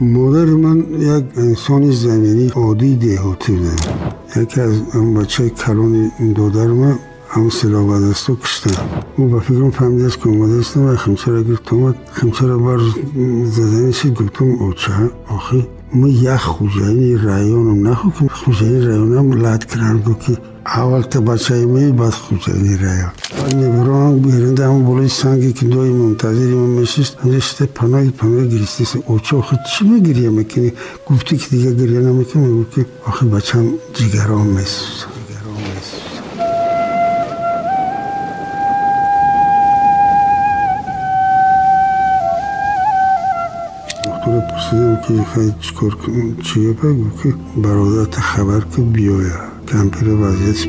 Модари ман як инсони заминӣ, оддии деҳотӣ буданд. Яке аз бачаи калони додарма ҳамн силоҳ ба дасту куштанд. Ӯ ба фикрам фаҳмидааст, ки омадаистам ва химчара гирифт омад, химчара бар задани шид. Гуфтам: «Оча, охи мо як хӯҷаини районам, нахо ки хӯҷаини районам лат кунанд». Гуфт, ки аввал та бачаи ме, баъд хӯҷаини район. Баъд мебурам берунда, ҳамн болои санге, ки дои мунтазири мо мешист, ҳамҷа шиста, паноҳи паноҳи гиристест. «Оча, охи чӣ мегирия мекунӣ? Гуфтӣ, ки дига гирия намекунӣ». Мегуфт, ки охи бачам, ҷигаром месӯзад. Духтура пурсидам, ки хай чикор, чӣ гапа? Гуфт, ки бародарата хабар ки биёя, кампира вазъиятш